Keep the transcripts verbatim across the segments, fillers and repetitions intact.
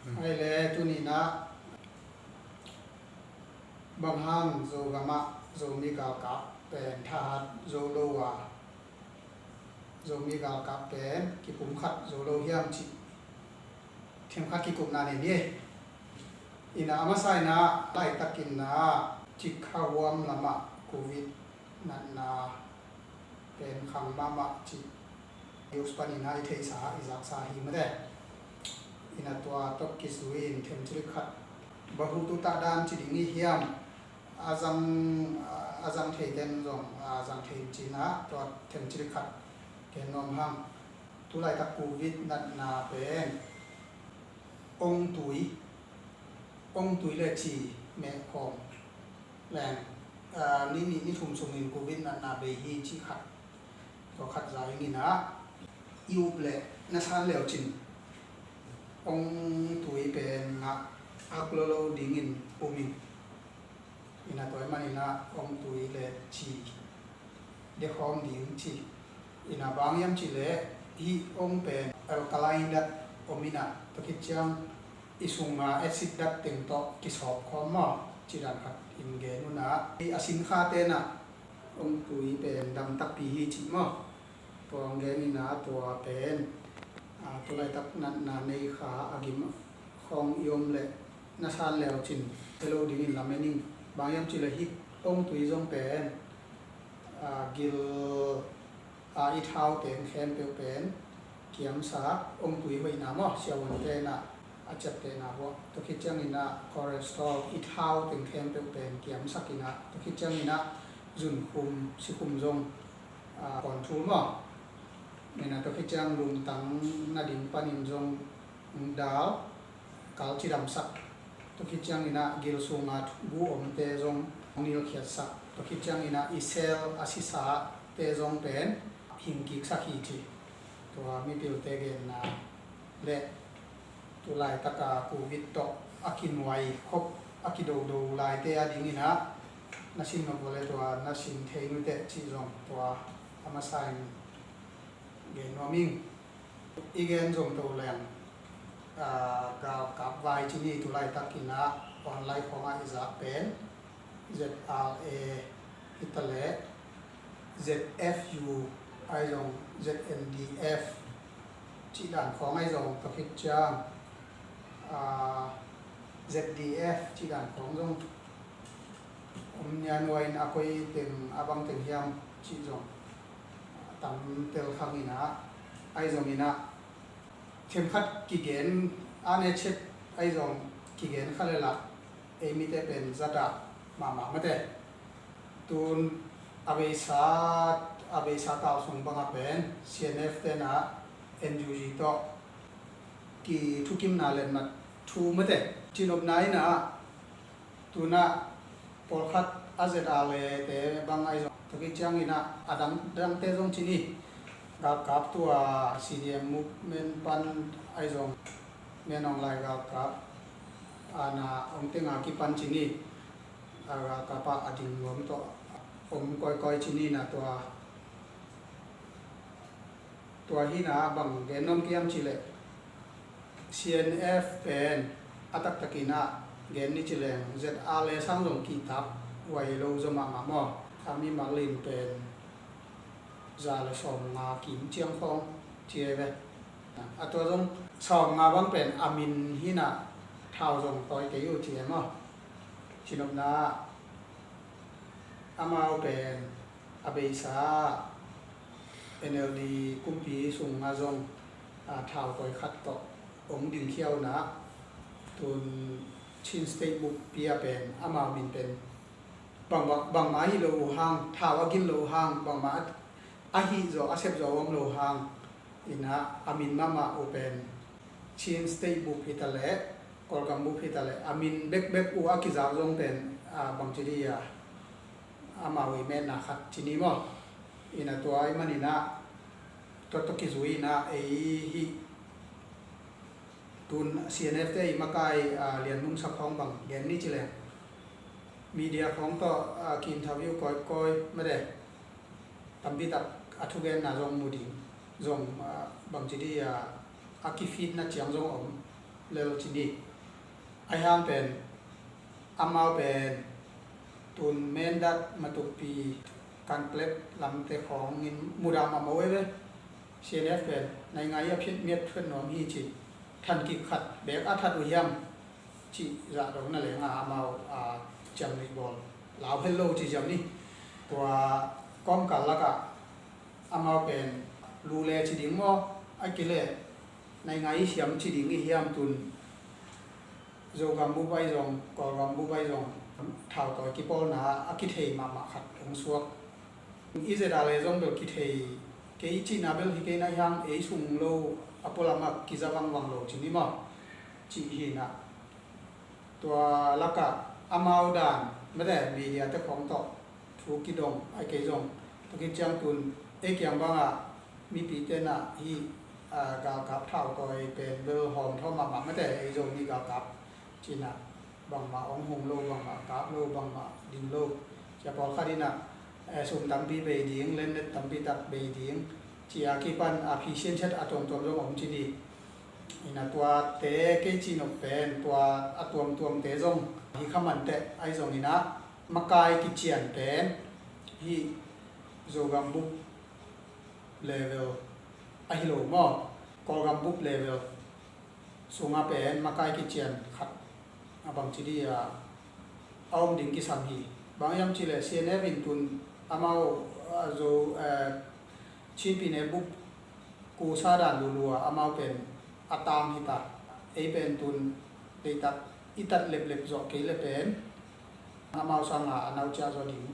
Ai le tuni-in ah bang hang Zogam ah Zomi galkap pen thahat zo lo a, Zomi galkap pen kipumkhat zo lo hiam cih themkhat kikupna nei ni. Ina a masa-in ah laitakin ah Cikha huam lamah Covid natna pen khang mahmah cih news panin ah i theihsa i zaksa hi mate. Ina tua tawh kizui-in themcik khat, bahu tutah dan ci ding i hiam, a zang, a zang theiten zong a zang thei in ci-in ah tua themcik khat gen nuam hang. Tulaitak Covid natna pen ongtui, ongtui le ci mehkhawm leng, a, ni nih ni thum sungin Covid natna bei hi cih khat, tua khat za ing. Ina i up leh na san leu cin ongtui pen ngah hak lo lo dingin um ing. Ina tua ahih manin ah ongtui le ci dekhawm ding ci. Ina bang hiam cih leh hih ong pen alkaline dat om in ah, tua khit ciang i sunga acid dat teng tawh kisawp khawm maw, cih dan khat in gen un ah, a sin khate'n ah ongtui pen dam takpi hi cih maw. Tua hong gen ina tua pen, a, tulaitak natna nei kha a gim khawng i om leh na san leu cin sia lo dingin lamen ing. Bang hiam cih leh hih ongtui zong pen, a, gil a i thau teng khempeuh pen kiamsa, ongtui hoihna maw, siavuante'n ah a ciaptehna vuah. Tua khit ciangin ah cholesterol i thau teng khempeuh pen kiamsak in ah, tua khit ciangin ah zunkhum sikhum zong, a, control maw. Ina tua khit ciang lungtang nading panin zong dal kal cidamsak. Tua khit ciangin ah gil sunga gu omte zong nilkhiatsak. Tua khit ciangin ah i cell a sisate zong pen hingkiksak hi ci. Tua mipilte genna le tulaitaka Covid tawh a kinuai khop, a kidodo laite a dingin ah na sin nop vua le tua na sin thei nuteh cih zong tua a masa-in gen nuam ing. I gen zom to leng, a, galkap vai ci ni, tulaitakin ah online khawngah i zak pen Z R A hi ta leh Z F U, ahi zong Z N D F cih dan khawng, ahi zong tua khit ciang, a, Z D F cih dan khawng zong om nia. Nuai-in a koi teng, a bang teng hiam cih zong tam tel khang in ah, ahi zongin ah themkhat kigen a ne chet, ahi zong kigen kha lel ah ei mite pen za dah mahmah mate. Tun a beisa, a beisa tau sung bangah pen C N F te'n ah N U G tawh kithukimna letmat thu mate. Cinopna in ah tun ah pawlkhat a Z R A te bang, ahi zong tua khit ciangin ah a dang, dangte zong ci ni, galkap tua C D M movement pan, ahi zong Min Aung Hlaing galkap a na om teng a kipan ci ni, a galkap ah a ding nuam tawh om kawikawi ci ni. Ina tua Tua hi-in ah bang gen nuam ka hiam cih leh, C N F pen a taktakin ah gen ni ci leng Z R A sang zong kihtak huai lo zaw mahmah maw. A mimal in pen za le sawmnga kim ciang khawng ci hi ve. A tua zong sawmnga bang pen a min hi-in ah thau zong tawi kei uh ci hi maw. Cinopna ah amau pen a beisa N L D kumpi sungah zong, a, thau tawi khat tawh hong dingkhia uh a, tun Chin State buppi ah pen amau min pen bang, bang, bangmah ahi lo uh hang, thau a gin lo uh hang, bangmah a, a hih zaw, a sep zaw a om lo uh hang, ina a min mahmah uh pen Chin State bup hi ta leh, Kawlgam bup hi ta leh, a min bekbek uh a kizak zong pen, a, bangci dih a, amau i metna khat ci ni maw. Ina tua ahih manin ah tua tawh kizui-in ah ei hih tun C N F te i makai, a, Lian Nung Sak khawng bang gen ni ci leng, media khawng tawh, a, ki-interview kawikawi mate. Tampi tak a thugenna zong mu ding, zong, a, bangci dih a, a kifitna ciang zong om. lel ci ni. Ahi hang pen amau pen tun Mindat, Matupi, Kanpetlet lamte khawngin mudah mahmah uh ei ve. C N F pen naingai a phiat miat phiat nuam hi ci, than kik khat beek a that uh hiam cih zah dong na leng a amau a ciamnuih bawl lau het lo ci ziau ni. Tua kawmkal lakah amau pen lu le ci ding maw, a kile naingai siam ci ding i hiam tun Zogam bup ahi zong, Kawlgam bup ahi zong, thautawi kipawlna a kithei mahmah khat hong suak. I zeda le zong bel kithei kei cihna bel hi kei na hiang, ei sung lo a pualam a kiza vangvang lo ci ni maw, cih hi na. Tua lakah amau dan mete media te khawng tawh thu kidong ai kei zong, tua khit ciang tun ei kiang bangah mipi tenah hih galkap thautawi pen bel hawm thawm mahmah mete, ei Zomi galkap cinah bangmah hong hung lo, bangmah kap lo, bangmah ding lo. Cia pawlkhat inah sum tampi bei ding, lennet tampi tak bei ding, cia kipan a phisian chet a tuamtuam zong om ci ni. Inah tuate kei cinop pen tua a tuamtuamte zong hi kha manteh ai zong inah makai kician pen hih Zogam bup level ahi lo maw, Kawlgam bup level sungah pen makai kician khat a bangci di a om ding kisam hi. Bang hiam cihleh C N F in tun amau a zo Chin Pyine bup kusa dan lulua amau pen a tang hita. Ei pen tun deitak i tat leplep zawh kei le pen amau sanga a naucia zaw ding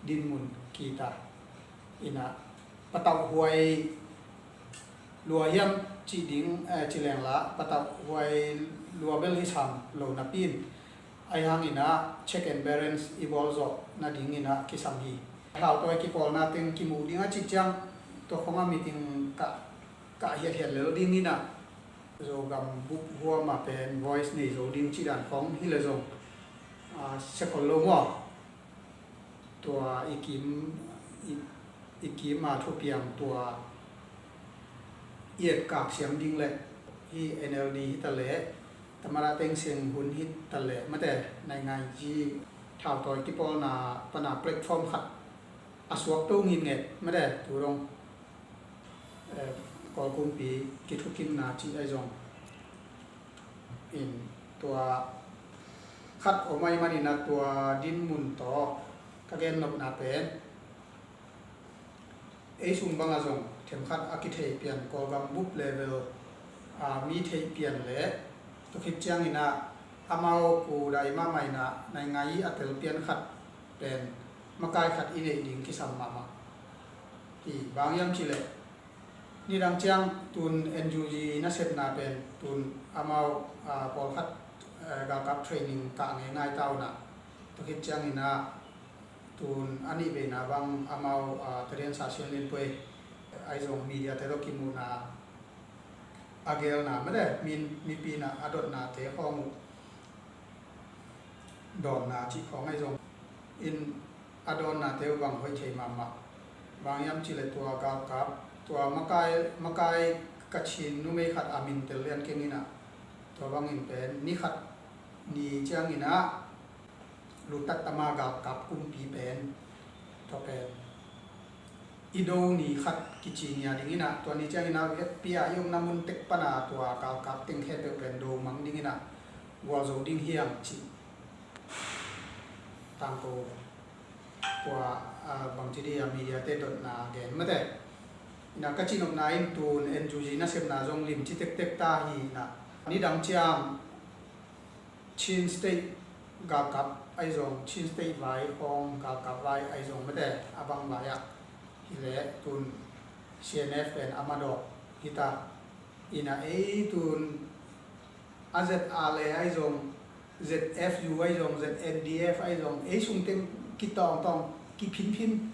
dinmun kita. Inah patauh huai lua hiam cih ding ci lengla, patauh huai lua bel hi sam lo napi in ahi hang inah check and balance i bawl zawh nading inah kisam hi. Thautawi kipawlna teng kimuh ding a cih ciang tua khong a meeting kah kah hiathiat lel ding inah Zogam bup huam a pen voice nei zo ding cih dan khong hi le zong siakhol lo maw. Tua i kim i kim a thupiang tua i etkak siam ding le hi N L D hita le Tamada Thein Sein hun hita le mate naingai ci thautawi kipawlna pana platform khat a suak to ngin nget mate tu dong Kawlkumpi kithukimna ci ai zong in tua khat om ai manin a tua dinmun tawh ka gennopna pen ei sung banga zong themkhat a kithei pian Kawlgam bup level a mi thei pian le tukhit ciangin ah amau kudai mahmah in ah naingai a tel pian khat pen makai khat i neih ding kisam mahmah hi. Bang hiam cihleh nidang ciang tun N U G nasepna pen tun amau pawlkhat galkap training kah ngeingai ta un ah tukhit ciangin ah tun a nih veina bang amau Tarian Sa Sian Lian Puai ai zong media te tawh kimuhna a gelna mate min mipi in ah a dotnate khawng uh dawnna cih khawng ai zong in a dawnnate uh bang hoih thei mahmah. Bang hiam cihleh tua galkap tua makai makai Kachin numei khat a min tel lian keng in ah tua bangin pen ni khat ni ciangin ah lutat ama galkap kumpi pen tua pen i do ni khat kici nia dingin ah tua ni ciangin ah vekpi a i omna mun tek pana tua galkap teng khempeuh pen do mang dingin ah gualzo ding hiam cih tangko tua bangci di a media te dotna gen mate. Ina ka cinopna in tun N U G nasepna zong limci tektek ta hi ina nidang ciang Chin State galkap ai zong Chin State vai khawng galkap vai ai zong mate a bang vai ah hileh tun C N F pen a madawk hita. Ina ei tun a Z R le ai zong Z F U ai zong Z N D F ai zong ei sungteng kitawngtawng kiphinphin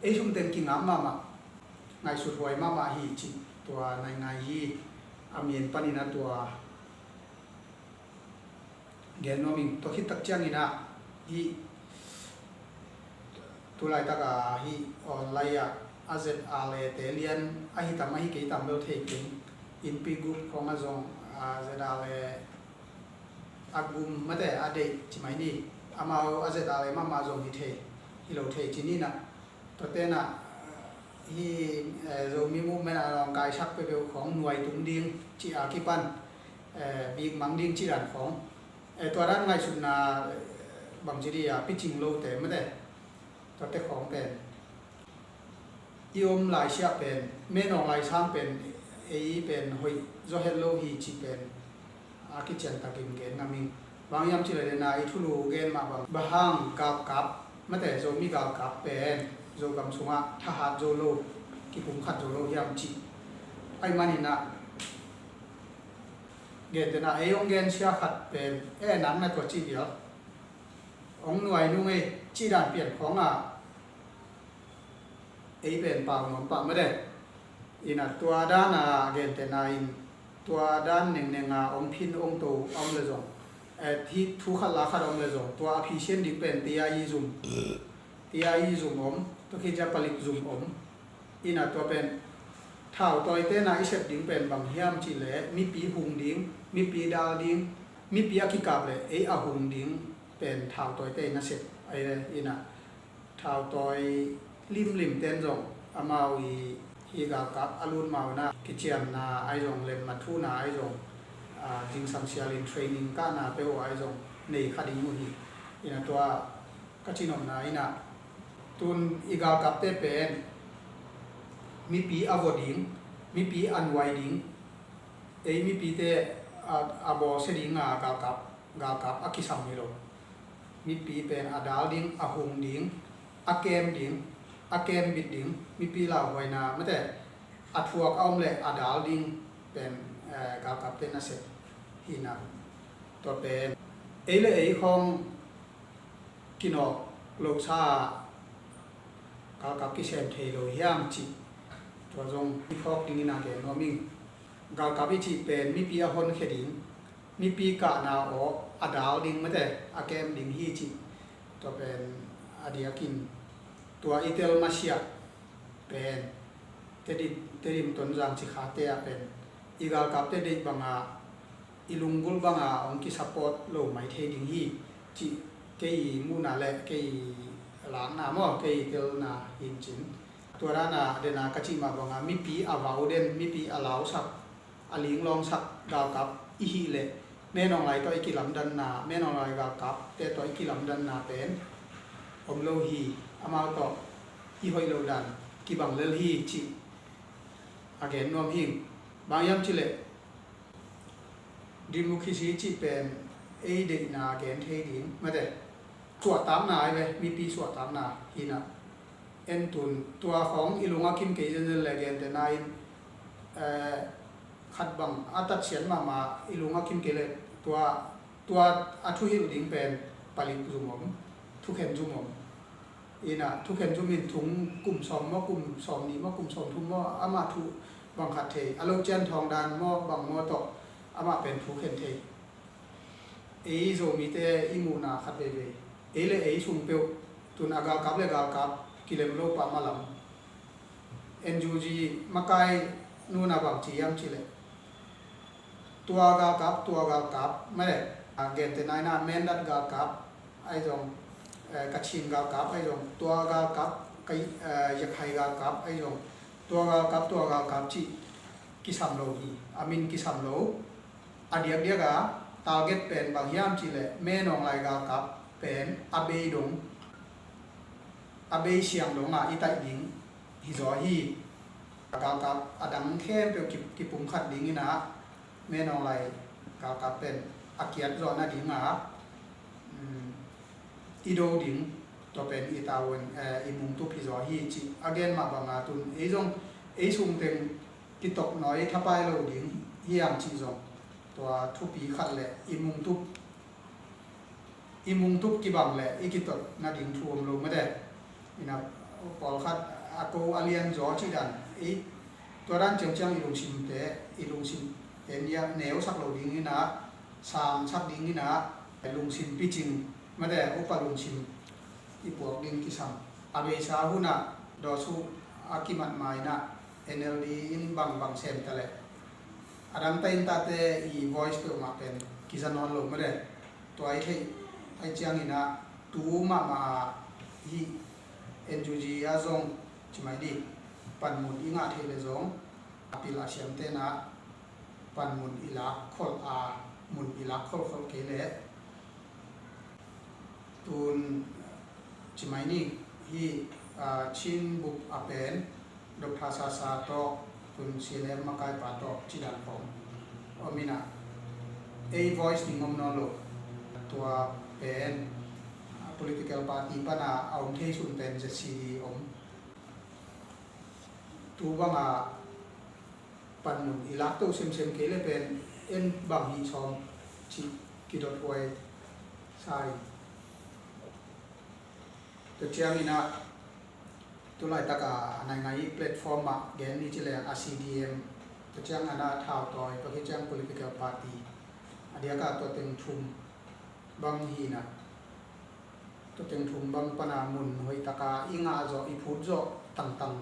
ei sungteng kingam mahmah ngaihsut huai mahmah hi cih tua naingai hi. A min panin a tua gen nuam ing. Tua khit tak ciangin ah hih tulaitak a hih online ah a Z R le te lian ahi tam ahi kei tam bel thei keng. Inpi group khawng ah zong A zeda le a gum mate a deih ci mai ni. Amau a zeda le mahmah zong hi thei, hi lo thei ci ni na. Tua tena hi, eh, Zomi movement a lawng kaisak peuhpeuh khawng nuai tung ding ci a kipan, eh, bik mang ding ci dan khawng. Eh, tua dan ngaihsutna, eh, bangci di a picing lote mate. Tuate khawng pen i om laisiah pen, menawng laisang pen, ei pen hoih zaw het lo hi cih pen a kiciantakin gen ngam ing. Bang hiam cih leh dena i thulu gen mah bang, bang hang galkap mate, Zomi galkap pen Zogam sungah thahat zo lo, kipumkhat zo lo hiam cih. Ahih manin ah gentehna ei hong gensia khat pen, e, nang na tua cih vial hong nuai nung ei cih dan pian khawngah ei pen pau nuam pah mate. Ina tua dan a gentehna in tua dan nengneng a hong phin hong to a om le zong, eh, hi thu khat la khat a om le zong, tua a phisian ding pen T I E zum, T I E zum om, tua khit ciah palik zum om. Ina tua pen thautawite na i sep ding pen bang hiam cih leh mipi hung ding, mipi dal ding, mipi a kikap leh ei a hung ding pen thautawite na sep. Ai le ina thautawi limlim ten zong amau i hi galkap a lut mau na kiciamna ai zong, lemmat thuna ai zong, a, zingsang sialin training kahna peuh ai zong nei kha ding uh hi. Ina tua ka cinopna ina tun i galkapte pen mipi a vua ding, mipi a nuai ding, ei mipite a, a bawlsia dinga galkap, galkap a kisam hi lo. Mipi pen a dal ding, a hung ding, a kem ding, a kem bit ding, mipi lauhuaina mate a thuak a om leh a dal ding pen, eh, galkapte nasep hi na. Tua pen ei le ei khawng kinawk losa galkap kisem thei lo hiam cih tua zong i phawk dingin a gen nuam ing. Galkap i cih pen mipi a honkhia ding, mipi kahna aw a dal ding mate a kem ding hi cih. Tua pen a diakin tua i tel masiah pen Tedim, Tedim, Tonzang, Cikhate ah pen i galkapte deih banga i lunggulh banga hong kisupport lo mai thei ding hi cih kei i muhna le kei i lakna maw, kei i telna hi cin. Tua dana dena ka cih mah banga mipi a vau den, mipi a lausak, a linglawngsak galkap i hih leh, menawng lai tawh i kilamdanna, menawng lai galkapte tawh i kilamdanna pen om lo hi. Amau tawh i hoih lo dan kibang lel hi cih a gen nuam hing. Bang hiam cih leh democracy cih pen ei deihna gen thei ding mate, suahtakna ai ve, mipi suahtakna hi na. En tun tua khawng i lung a kim kei zenzen le gentehna in, eh, khat bang a tatsiat mahmah i lung a kim kei le tua, tua a thuhilh ding pen palik zum om, thukhen zum om. Ina thukhen zum in thung kum sawm maw, kum sawm nih maw, kum sawm thum maw, amah thu bang khat thei, a lo cian thawng dan maw, bang maw tawh amah pen thukhen thei. Ei Zomite i muhna khat veivei, ei le ei sung peuh tun a galkap le galkap kilem lo pah malam. N U G makai nuna bang ci hiam cih leh tua galkap, tua galkap mate, a gentehna ina Mindat galkap ai zong, eh, Kachin galkap ai zong, tua galkap, ka, eh, Yakhai galkap ai zong, tua galkap, tua galkap cih kisam lo hi. A min kisam lo. A diakdiak a target pen bang hiam cih leh menawng lai galkap pen a bei dong, a bei siang dong a i taih ding hi zaw hi. Galkap a dang khempeuh ki, kipumkhat ding ina menawng lai galkap pen a kiat zawh nadinga, um, i do ding, tua pen i tavuan, eh, i mungtup hi zaw hi cih a gen mah banga tun ei zong ei sungteng kitoknawi thapai lo ding hi ang cih zong tua thupi khat le i mungtup, i mungtup kibang le i kitot nading thu om lo mate. Ina pawlkhat a ko a lian zaw cih dan, i tua dan ciangciang i lungsimte, i lungsimte nia neusak lo ding ina, sangsak ding ina, lungsim picing mate, upa lungsim i puak ding kisam. A beisa huna dawsu a kimat maina N L D in bangbang sem ta le A dang ta in tate i voice peuhmah pen kiza nawn lo mah le. Tua i theih ai ciangin ah tu mahmah ah hih N U G ah zong ci mai dih, panmun i ngah theih le zong a pil a siamte in ah panmun i lak kholh a, mun i lak kholhkholh kei leh tun ci mai ni, hih, ah, Chin bup a pen Doctor Sasa tawh, tun C N F makaipa tawh ci dan khawng om in ah ei voice ding om nawn lo. Tua pen, ah, political party pan a om thei sun pen Z C D om. Tu bang a panmun i lak to semsem kei le pen en bang hi sawm cih kidot huai sa in. Tua ciangin ah tu laitak a naingai i platform ah gen ni ci leng a C D M, tua ciangin ah thautawi, tua khit ciang political party, a diak a tua teng thum bang hi in ah, tua teng thum bang pan a mun hoih tak a i ngah zawh, i phut zawh tangtang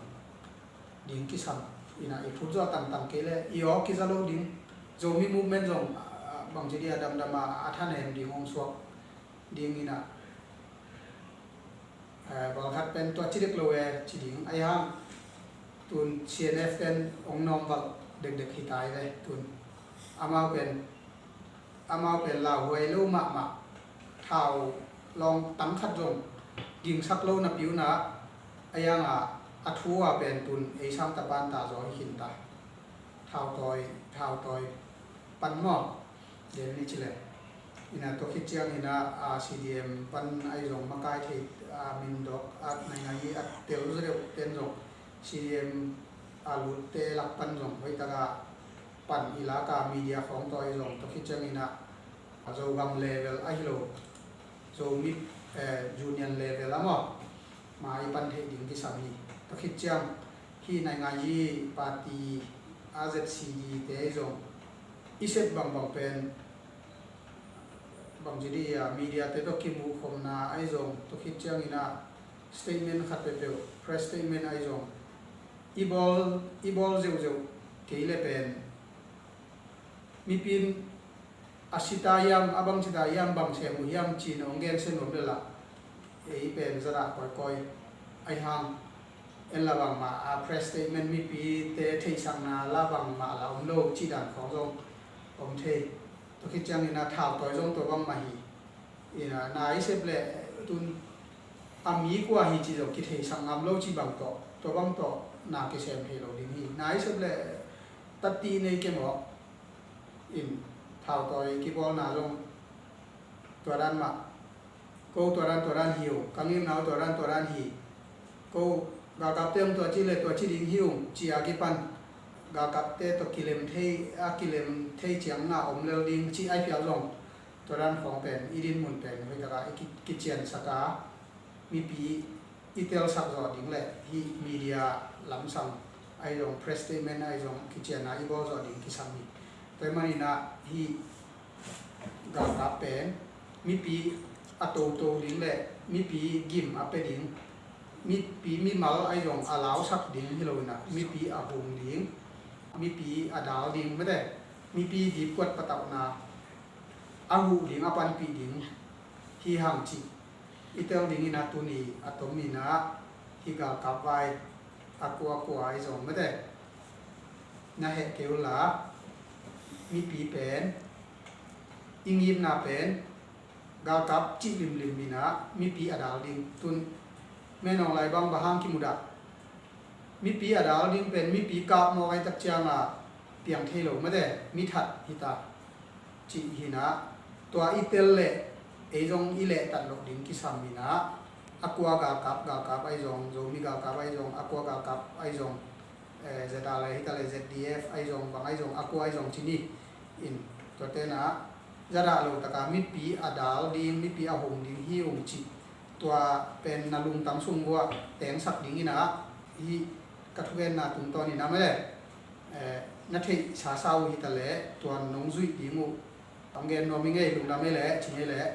ding kisam in ah, i phut zawh tangtang kei le i aw kiza lo ding. Zomi movement zong, ah, bangci dih a damdam a, a thanem ding hong suak ding in ah, eh, bawlkhat pen tua ci dek lo e ci ding. Ahi hang tun C N F pen hong nawm valh dekdek hi ta hi ve tun. Amau pen, amau pen lauhuai lo mahmah, thau lawng tang khat zong gingsak lo napi un ah, ahi hang a, a thu a pen tun ei sang ta pan ta zaw hi khin ta. Thautawi, thautawi pan maw? Gen ni ci le. In ah tua khit ciangin ah, a, C D M pan ahi zong makai thei, a, min dawk, a, naingai a tel zaw deuh ten zong C D M a lutte lak pan zong hoih tak a pan i lak a, media khawng tawh ahi zong tua khit ciangin ah, a, Zogam level ahi lo, Zomi, eh, Union level a maw, ma i pan theih ding kisam hi. Tua khit ciang hih naingai party a Z C D te ahi zong i sep bangbang pen bangci dih a, media te tawh kimuhkhopna ahi zong, tua khit ciangin ah statement khat peuhpeuh, press statement ahi zong i bawl, i bawl zeuhzeuh kei le pen mipi in a si ta hiam, a bang ci ta hiam, bang sem uh hiam ci-in hong gensia nuam le lah ei pen zadah kawikawi. Ahi hang en la bangmah a, press statement mipite theihsakna la bangmah la om lo cih dan khawng zong om thei. Tua khit ciangin ah thautawi zong tua bangmah hi. In ah na i sep le tun a mi kua hi cih zong kitheihsak ngam lo cih bang tawh, tua bang tawh na kisem thei lo ding hi. Na i sep le tatti nei kei maw? In thautawi kibawlna zong tua dan mah, ko tua dan tua dan hi uh, ka ngimna uh tua dan tua dan hi. Ko galkapte hong tua ci le tua ci ding hi uh ci a kipan galkapte tawh kilem thei, a kilem thei ciang na om lel ding ci ai pial zong tua dan khawng pen i dinmun pen hoih tak a i ki, kiciansak a, mipi i telsak zawh ding le hih media lamsang ahi zong, press statement ahi zong, kician a i bawl zawh ding kisam hi. Tua ahih manin ah hih galkap pen mipi a toto ding le mipi gim a pia ding, mipi mimal ahi zong a lausak ding hi lo in ah, mipi a hung ding, mipi a dal ding, mete, mipi dipkuat patauhna a huh ding, a panpih ding hi hang cih i tel dingin ah tuni a tomin ah hih galkap vai a kuakua ahi zong, mete, na heh kei un la, mipi pen i ngimna pen galkap cih limlim in ah mipi a dal ding. Tun Menawng lai bang bang hang kimu dah? Mipi a dal ding pen mipi kap mawk ai tak ciang a piang thei lo, mete, mi that hi ta cih hi in ah, tua i tel le ei zong i lehtat loh ding kisam in ah, a kua galkap, galkap ahi zong, Zomi galkap ahi zong, a kua galkap ahi zong, eh, Z R A hi ta le Z D F ahi zong, bang ahi zong, a kua ahi zong ci ni. In tuate in ah zadah lo tak a mipi a dal ding, mipi a hung ding hi ung cih tua pen na lungtang sung uah tengsak dingin ah hih ka thugenna tungtawnin ah mele, eh, na theih sasa uh hi ta leh tua nong zuih ding uh hong gen nuam ing ei, lungdam ei leh, ci ing ei leh.